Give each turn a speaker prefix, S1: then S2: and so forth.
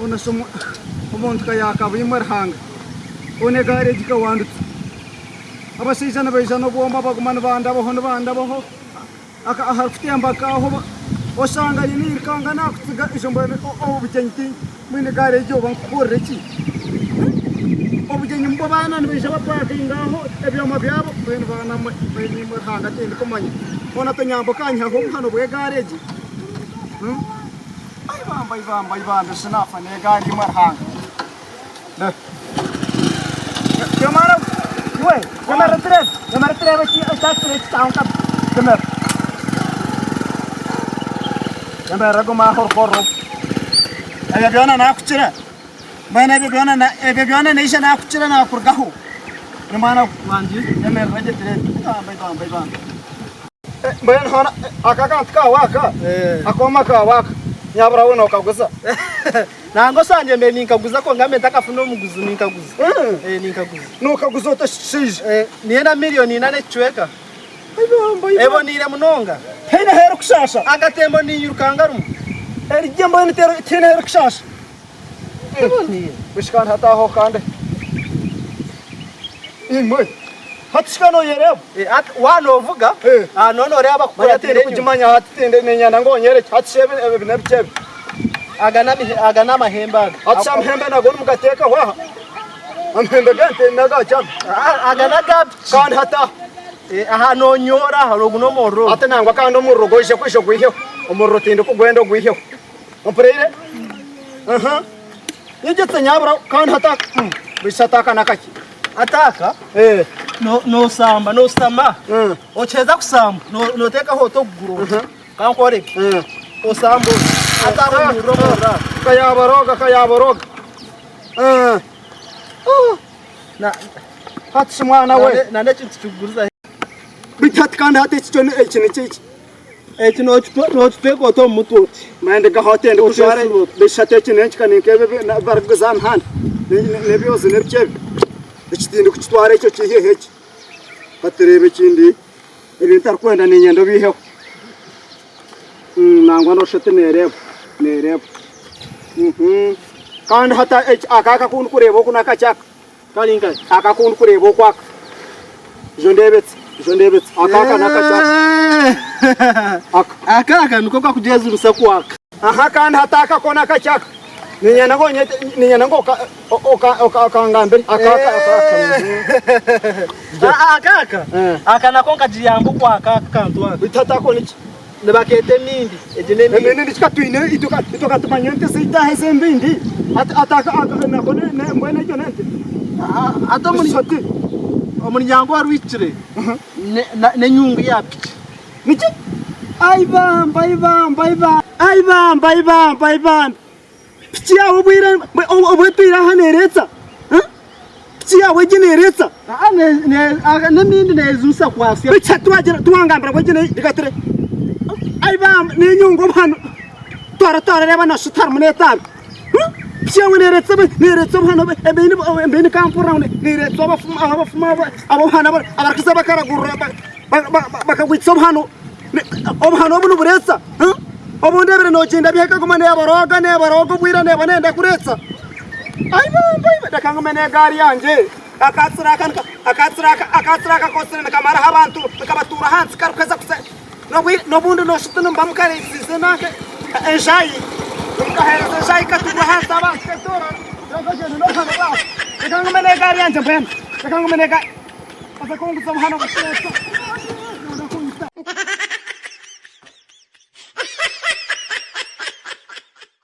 S1: Hoona shi omuntu ka yaakaba imwe Ruhanga, hoona egaari egi kawandutse. Abashaija nibaija n'obwoma baguma nibandabaho nibandabaho aharikutemba nk'aho oshanga aine eirukanga naakutsiga ijo mbwenu obugyenyi ti mbwenu egaari egi oba nkukorere ki? Obugyenyi mbwo abaana nibaija bapakinga aho ebyoma byabo mbwenu baana mwe mbwenu imwe Ruhanga tindikumanya. Hoona tonyamba okanyihaho obuhano bw'egaari egi? Ai bambi ai bambi ai bambi shi naafa n'egaari imwe Ruhanga. Yomara iwe yomara tureebe yomara tureebe eki ekyakiro eki kyaho nka yomera yomera guma aho orukorro ebyo byona naakukira mbwenu ebyo byona ebyo byona naija naakukira naakurugaho mwana wangye yemerera gye tureebe ai bambi ai bambi ai bambi. Mbwenu hoona aka akantu kaawe aka, akooma kaawe aka, nyabura we nookaguza?
S2: Nangwa oshangye mbe ninkaguza kwonka mbe ntakafuna omuguzi ninkaguza. Eh, ninkaguza.
S1: Nookaguza ota kishaija?
S2: Eh, niinyenda miriyoni ina n'ekicweka. Eboneire munonga.
S1: Tihaine ahu erikushaasha.
S2: Akatembo niinyirukanga rumwe.
S1: Erigye mbwenu tihaine ahu erikushaasha.
S2: Eboneire.
S1: Bishika hataaho kandi. Imwe. Hati shi ka nooyereeba?
S2: Eh, hati waaba noovuga,
S1: Eh.
S2: aha nooba nooreeba
S1: Manya
S2: abakukuratiire
S1: tindi
S2: enyima.
S1: kugimanya hati tindi niinyenda ngu onyerekye. Hati shi ebi ebi n'ebiki ebi?
S2: Aga n'amihe- aga n'amahembe aga.
S1: Hati shi amahembe nago nimugateekaho aha? Amahembe g'ente n'agaki aga?
S2: Ah, Aga n'aga piki.
S1: Kandi hati aha?
S2: Eh, aha noonyoora aha, ogu n'omuriro ogu.
S1: Hati nangwa kandi omuriro gwaija kwija ogwiheho. Omuriro tindikugwenda ogwiheho. Ompuriire? Aha. Nyegyesa nyabura kandi hati aka. Beitu shi hati aka n'akaki?
S2: Ataaka nosamba nositama okiheza kusamba notekaho oti okuguru oti kankworeke osamba oti ataaka omuriro omuriro aha.
S1: Kayaboroga kayaboroga hati shi mwana we.
S2: Nana ekintu tikikuguriza.
S1: Beitu hati kandi hati eki kyo eki niki eki?
S2: Eki nokitweka oti omu mutwe oti.
S1: Manya ndigaho oti ndikujwara beitu shi hati eki nenki ka ninka ebi ebi barikuguza aha mihanda n'ebyozi n'ebiki ebi. Eki tindikukitwara ekyo kiiheho eki. Katureebe ekindi ebi ntarikwenda niinyenda obiiheho. Nangwa noshusha oti neereeba, neereeba. Kandi hati eki aka aka aku ndikureeba oku n'akaki aka?
S2: Kari nkahi?
S1: Aka aku ndikureeba oku aka. Ijo ndeebetse, ijo ndeebetse. Aka aka n'akaki aka? Aka.
S2: Aka aka niko kakugyezirisa kwaka.
S1: Aha kandi hati aka ko n'akaki aka? Niinyenda ngu onyete, niinyenda ngu oka, oka, oka, okangambire. Aka, aka, aka, aka.
S2: Aka aka aka nako nkagiyamba okwaka aka kantu aka.
S1: Beitu hati ako niki?
S2: Nibakeeta emindi. Egi n'emindi.
S1: Emindi niki ka twine itwe ka itwe ka tumanya ente zaitu aha ez'embindi. Hati hati aka aka nako ne ne mbwenu egyo n'ente.
S2: Hati omuri
S1: Hati.
S2: omuryango owarwikire n'enyungu ya piki.
S1: Niki? Ai bambi, ai bambi, ai bambi, ai bambi, ai bambi, ai bambi. Piki yaawe obwire obu etwire aha neereetsa? Piki yaawe egi neereetsa?
S2: N'emindi neezuusa kwasya.
S1: Beitu hati twagira tiwangambira ngu egi reka ture. Ai bambi, n'enyungu obu hanu twara twarareeba na shi tiharimu n'etaabe. Piki yaawe neereetsa neereetsa obu hanu embehi nkampurira ngu neereetsa abafumu abafumu abo abarikuza bakaragurira Bakagwitsa obuhano, obuhano obu nibureetsa. Obu ndeebire noogyenda byo ekaguma neeborooga neeborooga obwire neeba neeyenda kureetsa. Ai bambi ai reka ngume n'egaari yangye. Akatsire aka akatsire aka akatsire aka kotsire nikamaraho abantu nikabatuura ahansi karikuheza kusa n'obundi nooshusha oti nimuba mukareetsize nanka enjaayi mukaheereza enjaayi katuura ahansi abantu ketoorora. Ogyende n'obuhano bwawe. Reka ngume n'egaari yangye mbwenu reka ngume n'egaari. Baza kunguza obuhano bukureetsa.